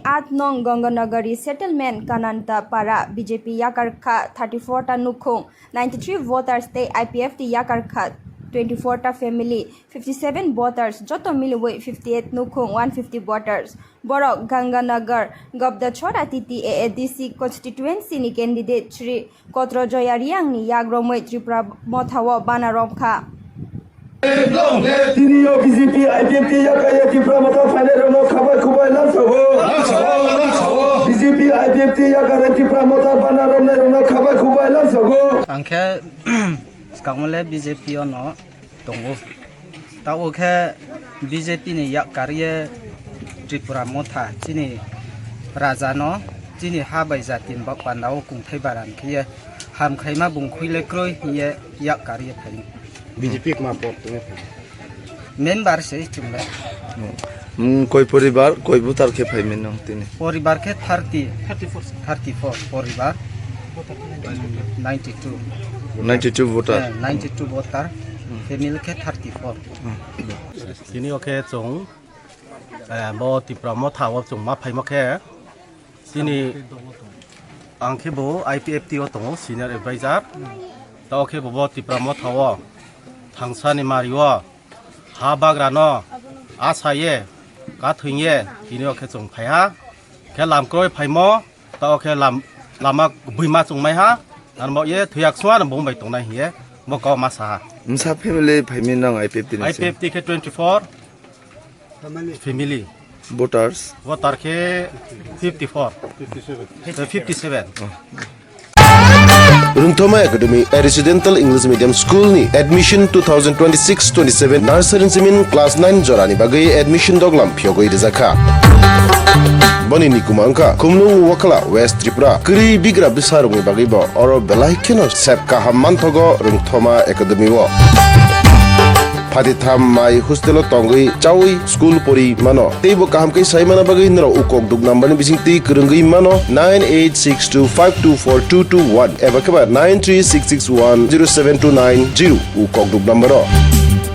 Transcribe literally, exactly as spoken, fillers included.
At nong Ganganagari settlement Kananta Para B J P yakar kha thirty-four ta nukhung, ninety-three voters tei I P F T yakar kha twenty-four ta family, fifty-seven voters, joto miliwi fifty-eight nukhung, one fifty voters. Borok Ganganagar, Gabdachora T T A A D C constituency ni candidate Shri Kotro Joya Riang ni yak romwi Tripura Motha o bana romkha. Tini o B J P, I P F T yakaya Tipra Motha phainai rokno khabai khubai lamsago. B J P, I P F T yakaya Tipra Motha bana romnai rokno khabai khubai lamsago. Ang khe swkangmole B J P o no tongo. Tao khe B J P ni yak kariye Tripura Motha chini raja no chini ha bai jati ni bak panda o kungthai baran khiye ham khaima bung khuile kroi hiye yak kariye phai. B J P kma pot tongwi phai. Member se chungle. Hmm, koi poribar, koi voter khe phai min nong tini? Poribar khe thirty, thirty-four poribar. Ninety-two. Ninety-two voter. Eh, ninety-two voter. Family khe thirty-four. Tini o khe chwng, eh, bo Tipra Motha o chwng ma phaimo khe, tini ang khe bo I P F T o tongo, senior advisor. Tao khe bo, bo Tipra Motha o thangsa ni mari o ha bagra no asaye, kathwingye, tini o khe chwng phaiha. Khe lam kroi phaimo, tao khe lam, lama buima chwngmai ha, armo ye thuyak sua no bung bai tongnai hiye, bo kau ma sa ha. Msa family phaimi nang I P F T ni se? I P F T khe twenty-four family. Voters? Voter khe fifty-four. Eh, fifty-seven. Rungthoma Academy, a residential English medium school ni admission two thousand twenty-six twenty-seven nursery simin class nine jora ni bagwi admission doglam phiyogwi rijak kha. Boni nikuma wngkha Khumlung Wakhala, West Tripura. Kwrwi bigra bwsa rokni bagwi bo oro belai kheno sep kaham manthogo Rungthoma Academy o. Phatitham mai hostel o tongwi chawi school pori mano. Teibo kaham khe sai mana bagwi norok ukok duk number ni bising twi kwrwngwi mano nine eight six two five two four two two one eba khe ba nine three six six one zero seven two nine zero ukok duk number o.